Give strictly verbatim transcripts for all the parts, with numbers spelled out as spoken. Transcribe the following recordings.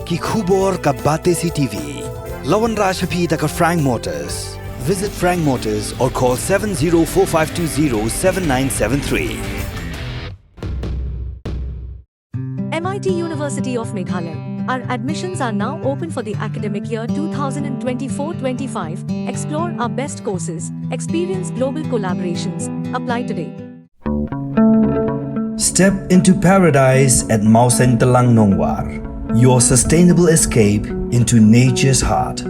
Ki khubor ka Batesi T V. La wanrah sha phi da ka Frank Motors. Visit Frank Motors or call seven zero four five two zero seven nine seven three. M I T University of Meghalaya. Our admissions are now open for the academic year two thousand twenty-four twenty-five. Explore our best courses, experience global collaborations. Apply today. Step into paradise at Mawsyntelang Nongwar, your sustainable escape into nature's heart.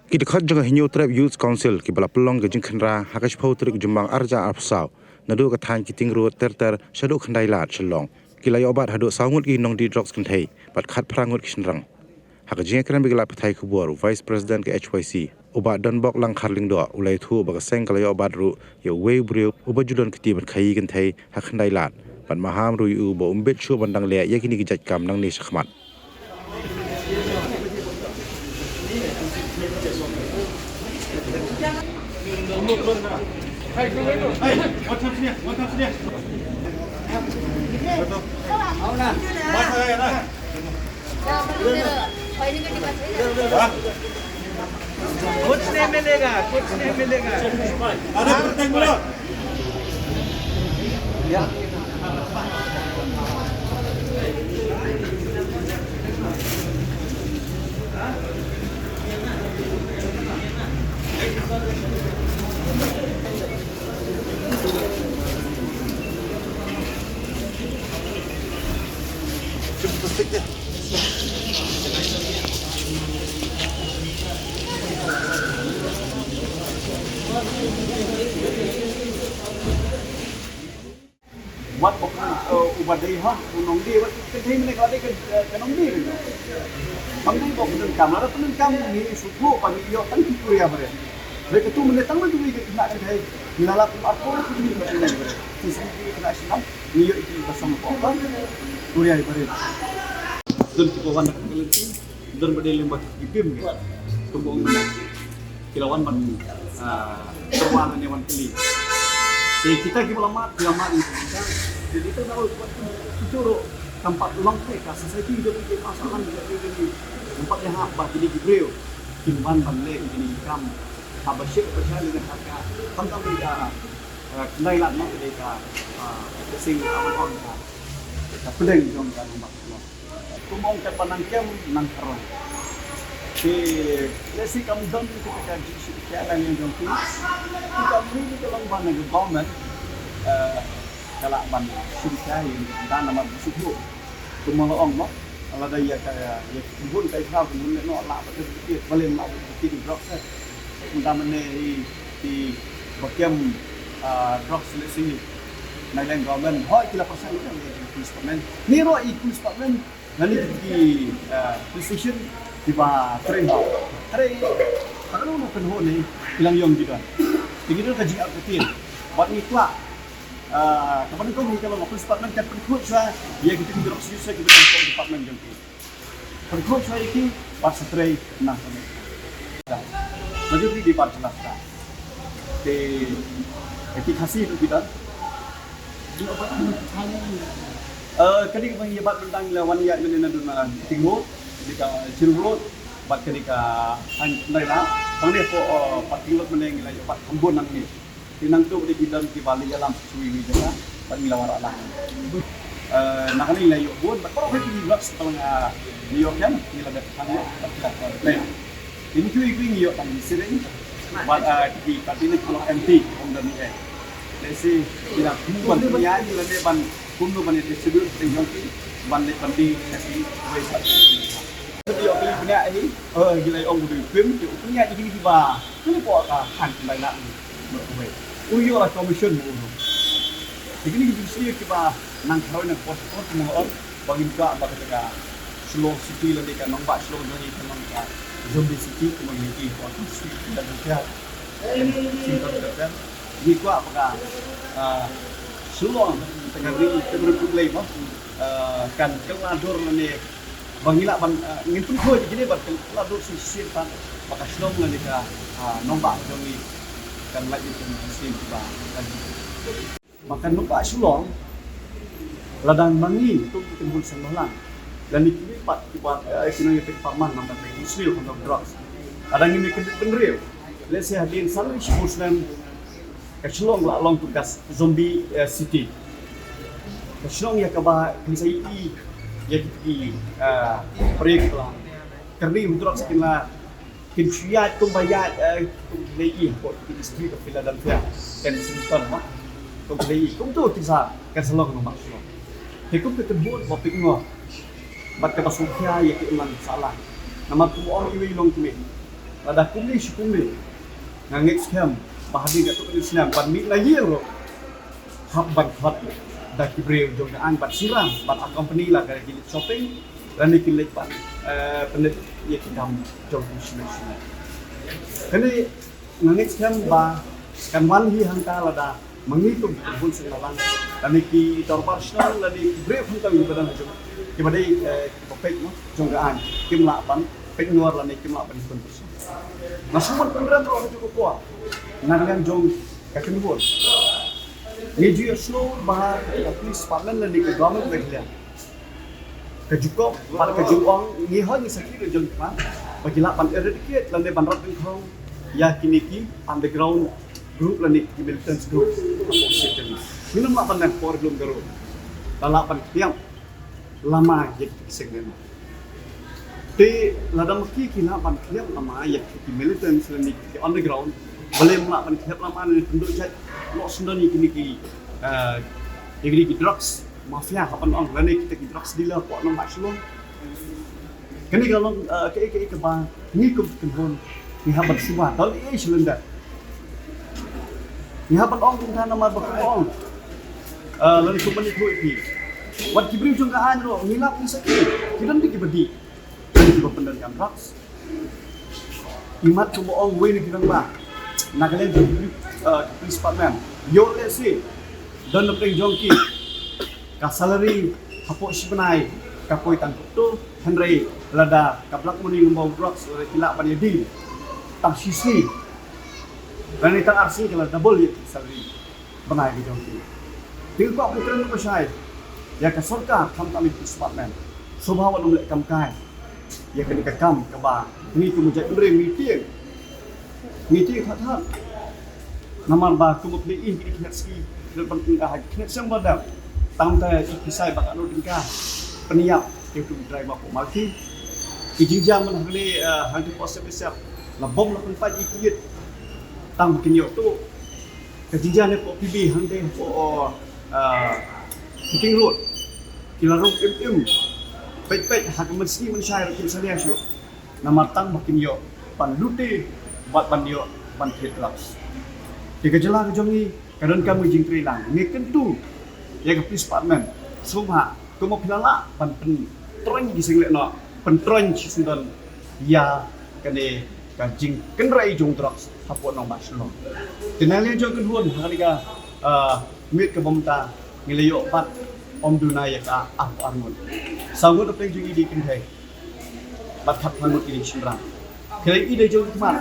Ki dkhot jong ka Hynñiewtrep Youth Council kiba la pynlong ka jingkhynra ha ka shiphew tarik Jymmang arhajar arphew saw, naduh ka thaiñ Kiting Road ter ter shaduh Khyndailad Shillong, ki la ïoh bat haduh saw ngut ki nongdih drugs kynthei bad khatphra ngut ki shynrang. Ha ka jingïakren bad ki lad pathai khubor, u Vice President ka H Y C, u Bah Donbok Langkhar Lyngdoh, u la ïathuh ba ka seng ka la ïoh bat ruh ïa uwei u briew uba ju don kti ban khaïi kynthei ha Khyndailad, bad maham ruh ïa u ba um bit shuh ban dang leh ïa kine ki jait kam nangne shakhmat. कुछ नहीं मिलेगा, कुछ नहीं मिलेगा। Wat ba, eh, uba dei ha u nongdie, wat ka dei mynne ka dei ka, eh, ka nongdie. Bang dei ba u pyndonkam, lada pyndonkam ngi shu buh ba ngi ïoh tang ki kuria barit. Dei katu mynne tang mynne ka khynnah kynthei ngi la lap arphew ki khynnah barit. Ki khynnah shnong ngi ïoh ki ba song ko ba kuria barit. Don kiba wan na ka lynti, don ba dei lyngba ki tim. Kumba ong mynne. Ki la wan ban, ah, tyrwa lane wan kylli. Te kita kiba la mad, ki la mad ïa kita. Te kita da oi, ki jurok tam pat long te ka society jong ki, ki pasaran jong ki, jong ki. Tam pat ïahap ba kine ki briew kin wan ban leh ïa kine ki kam. Haba shit ba shai lane ha ka, tam tam ïa ka, ah, Khyndailad mo, ïa ka, ah, ka sing, ah, ka pdeng jong ka nongbat. Kumba ong katba nang kem nang kharoi. Te lehse kam don kata ka jingshim khia na liang jong ki. Te ka mih ka long ba na ka government, eh, ka lah ban shim khia ïa ka namar ba shu buh. Kumba la ong mo, lada ïa ka, ïa ka bun ka ïa ka bun lehnoh lah ba ka kit, ba lem lah ba ka kit drug test. Mynta mynne i, i ba kem, ah, drugs lehse na liang government. Hooid ki la pyrshang ïa ka police department. Ni ruh i police department lane ki, ah, police station kiba train hok. Hynrei kano kano kynhun ne ki la ïong ki don. Te ki don ka jingïap ka ktien. Bad ngi kwah, ah, kaba nyngkong hi ka long ka police department kan pynkhuid shuwa ïa kita ki drugs user kiba don ha department jong ki. Pynkhuid shuwa ïa ki bad sa trei na ka. Majority ki bar jylla sha. Te ki Khasi ruh ki don. Eh, kane kaba ngi ïa bat mynta ngi la wan ïaid mynne naduh na Kiting Road, kane ka Chill Road, bad kane ka Khyndailad. Hangne hapoh, eh, parking lot mynne ngi la ïa bat kham bun nangne. Te nangta dei ki don kiba la ïalam sha iwei iwei jaka bad ngi la wanrah lang. Eh, na kane ngi la ïoh bun bad baroh ki drugs ba la ngi ïoh kan ngi la dep tang ïoh bad ngi la plan. Te ngi kiwei kiwei ngi ïoh tang ki syringe bad, eh, ki container ki long empty, ym don ei. Lehse ki la kumno ban pynïaid lane ban kumno ban distribute teng jong ki ban leit ban die sha kiwei pat. Ki ïoh ki pynïaid hi, eh, ki la ong u dei u Pim, u pynïaid ïa kine kiba Kine poh ka han bai na u. U ïoh la commission u. Te kine ki jingsniew kiba nang kharoi nang por por kumba ong ba ngim kwah ba kata ka Shillong City lane ka nongbah Shillong jong ngi ka long ka zombie city kumba ngi ki por por city da ka. Em, sim ka ka. Ngi kwah ba ka, ah, Shillong, tang ka ri, tang ka ri Phublei mo, ah, kan kylla dur lane ba ngi lah ban, ah, ngin pynkhoi ïa kine ban kylla dur shisien pat ba ka Shillong lane ka, ah, nongbah jong ngi kan lait ïa ka shisien ba kan, ba ka nongbah Shillong. Lada ma ngi kum ki kynhun seng bhalang lane kiwei pat kiba, eh, ki nongïateh pharman namar ba ki sniew ha drugs, lada ngi mih ka bynriew, let's say hadien san ri shiphew snem, ka Shillong la long kum ka zombie, eh, city. Ka Shillong ïa kaba kin sa ïohi ïa ki, eh, project la kyrni drugs kin la kin shu ïaid kumba ïaid, eh, kum ki lei hapoh ki district of Philadelphia, Kensington, ma. Kum ki lei kumto kin sa, kan sa long nongbah Shillong. Te kum ka kynhun ba pynngor bad kaba sngewkhia ïa ki imlang sahlang. Namar kum ong iwei long kmie, lada kumne shi kumne, nga ngeit skhem ba hadien katto katne snem ban mih na ïing ruh hap ban khot da ki briew jong ka aiñ ban synran bad accompany la ka ki leit shopping lane ki leit ban, eh, pynleit ïa ki kam jong ki shnong shnong. Kane nga ngeit skhem ba kan wan hi hangta lada ma ngi kum ki kynhun seng bhalang lane ki dorbar shnong lane ki briew hangta kiba dang jong, kiba dei, eh, kiba peit mo jong ka aiñ, kim lah ban pynngor lane kim lah ban pynpyrshang. Nga sngewbha pynrem ruh ha kajuh ka por na ka liang jong ka kynhun. Ngi ju ïohsngew ba ka police department lane ka government Meghalaya ka jukop bad ka jong ngi hoi ngi sakhi ka jong ki man ba ki lah ban eradicate lane ban rat dyngkhong ïa kine ki underground group lane ki militant group. Ngi nym lah ban nang por lum garo, la lah ban khliang lama ïa ki seng ne. Te lada ma ki ki lah ban khliang lama ïa ki militant lane ki underground, balei ym lah ban khliang lama ne tynduh jait noh syndon ïa kine ki, eh, ïa kine ki drugs mafia haba ong lane kita ki drugs dealer hapoh nongbah Shillong. Kane ka long, eh, kaei kaei kaba ngi kum ki kynhun ngi hap ban sumar don ei shalyndet. Ngi hap ban ong kumta namar ba kum ong, eh, lane kum ban ïathuh ïa phi, wat ki briew jong ka aiñ ruh ngi lap ngi sakhi, ki don dei kiba dih, don kiba pyndonkam drugs. Imat kum ong wei na ki rangbah na ka liang jong, eh, police department, ïoh lehse don na pdeng jong ki ka salary hapoh shi bnai ka poi tang katto, hynrei lada ka black money lyngba u drugs lada ki lah ban ïa deal tang shi sngi lane tang ar sngi ka la double ïa ka salary bnai ka jong ki. Te nga kwah ban kren ba shai ïa ka sorkar khamtam ïa ka police department, sngewbha wat nym leh kam kai ïa kane ka kam kaba ngi kum u jaitbynriew ngi tieng, ngi tieng that that. Namar ba kum u pynïaid ïa ki khyndiat sngi, ki khyndiat ban, ah, ki khyndiat snem ba dang, tang mynta ïa ki sai ba katno tyngka pynïap ïa utu u driver hapoh Malki. Ki jingjia man hangne, ah, hangtei hapoh Sep Sep la bom la pynpait ïa ki ïit tang ba kin ïoh tuh. Ka jingjia ne hapoh P B hangtei hapoh, ah, Piting Road ki la rung im im, peit peit ha ka mynsngi mynshai ruh kim salia shuh. Namar tang ba kin ïoh ban lute bad ban ïoh ban thied drugs. Te ka jylla ka jong ngi ka donkam ka jingtreilang. Ngi kyntu ïa ka police department, sngewbha kumba phi la lah ban pyntroiñ ki seng lehnoh, pyntroiñ shisyndon ïa kane ka jingkynrei jong drugs hapoh nongbah Shillong. Te na liang jong ka kynhun ha kane ka, ah, miet kaba mynta ngi la ïoh bat ym duna ïa ka arphew ar ngut. Saw ngut na pdeng jong ngi dei ki kynthei bad khatphra ngut ki dei ki shynrang. Ki la ïohi da jong ki khmat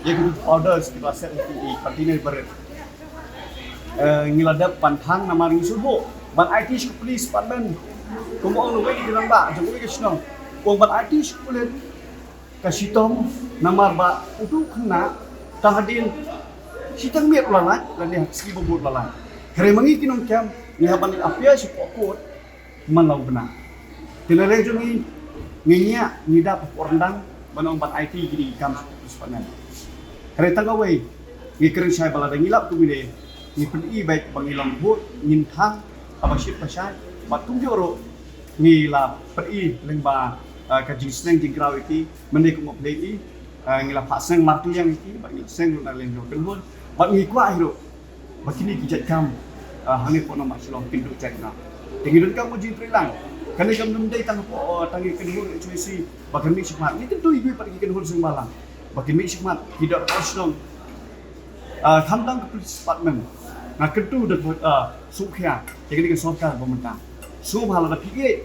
ïa ki powders kiba set ha ki container barit. Eh, ngi la dep ban thang namar ngi sngewbha ban aiti sha ka police department. Kumba ong uwei u rangbah jong uwei ka shnong, u ong ban aiti sha ka police ka shitom namar ba utu u khynnah tang hadien shiteng miet u la lait lane ha ka sngi ba bud u la lait. Hynrei ma ngi ki nongkem ngi hap ban appear shapoh court man la u bnai. Te na liang jong ngi, ngi ñiah, ngi dap hapoh ryndang ban ong ban aiti kine ki kam sha ka police department. Hynrei tang kawei, ngi kren shai ba lada ngi lap kumne, ngi pyni beit ba ngi long bud, ngin thang haba shit ba shai, bad kumjuh ruh ngi la pyni lyngba, ah, ka jingsneng jingkraw ïa ki, mynne kumba phi la ïohi, ah, ngi la phah sneng markylliang ïa ki, bad ngi sneng ruh na liang jong ka kynhun, bad ngi kwah hi ruh ba kine ki jait kam, ah, hangne hapoh nongbah Shillong kin duh jait na. Te ngi donkam ka jingtreilang. Kane kam nym dei tang hapoh, ah, tang ïa ka kynhun H Y C ba kan mih shakhmat. Ngi kyntu ïa kiwei pat ki kynhun seng bhalang ba kin mih shakhmat, ki dorbar shnong, Ah, khamtam ka police department, nga kyntu da ka, ah, sngewkhia ïa kane ka sorkar ba mynta. Sngewbha lada phi ïeit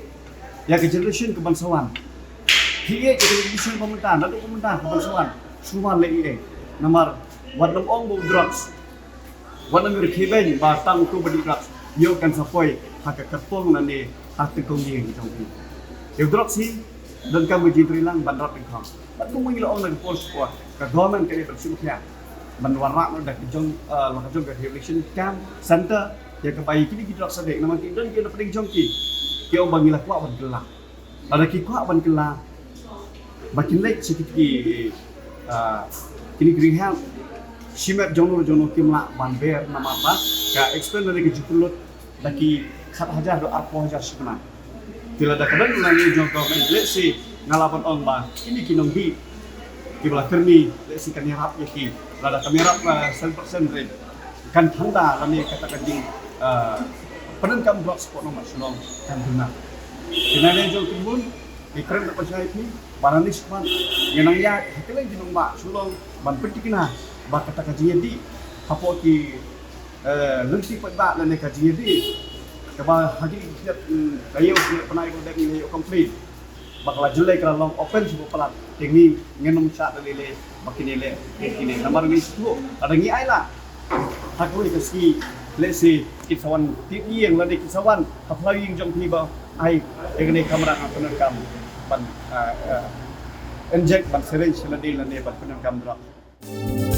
ïa ka generation ka ban sa wan, phi ïeit ïa ka generation ba mynta, naduh ba mynta ka ban sa wan, sngewbha leh ïa. Namar wat nym ong ba u drugs, wat nym rkhie beiñ ba tang uto ba dih drugs ïoh kan sa poi ha ka kyrpong lane ha tyngkong ïing jong phi. Ïa u drugs hi donkam ka jingtreilang ban rat dyngkhong. Bad kumba ngi la ong na ka por sha ka por, ka government ka dei ban sngewkhia ban wanrah noh da ka jong, eh, la ka jong ka rehabilitation camp center ïa kaba ïa kine ki drugs addict, namar ki don ki na pdeng jong ki, ki ong ba ngi la kwah ban kylla. Lada ki kwah ban kylla, ba kin leit sha ki, ki, ah, kine ki rehab. Shimet jongno jongno kim lah ban ber namar ba ka expense lane ka jingpynlut da ki khat hajar haduh arphew hajar shi bnai. Te lada ka don na liang jong ka government, lehse nga lah ban ong ba kine ki nongdih kiba la kyrni, lehse kan ïarap ïa ki. Lada kam ïarap, ah, seven percent rate, kan thanda lane kata ka jing, ah, pyndonkam drugs hapoh nongbah Shillong kan duna. Te na liang jong u tynhun, ngi kren da pynshai ïa phi ba nangne shakhmat ngin nang ïaid ha kylleng ki nongbah Shillong ban pynthikna ba kata ka jingïadih hapoh ki, eh, lynti paidbah lane ka jingïadih kaba ha kine ki khyndiat, mm, taïew, khyndiat bnai ba la dep ngi la ïoh complain ba ka la jyllei, ka la long open sha ba palat. Te ngi ngin ym shah da lei lei ba kine leh, kine, namar ngi sngewthuh lada ngi ailad ha kawei ka sngi, lehse kin sa wan tied ïing lane kin sa wan ha phyllaw ïing jong phi ba ai ïa kane ka kamra, nga pyndonkam ban, ah, ah, inject, ban syringe lane, lane ban pyndonkam drugs.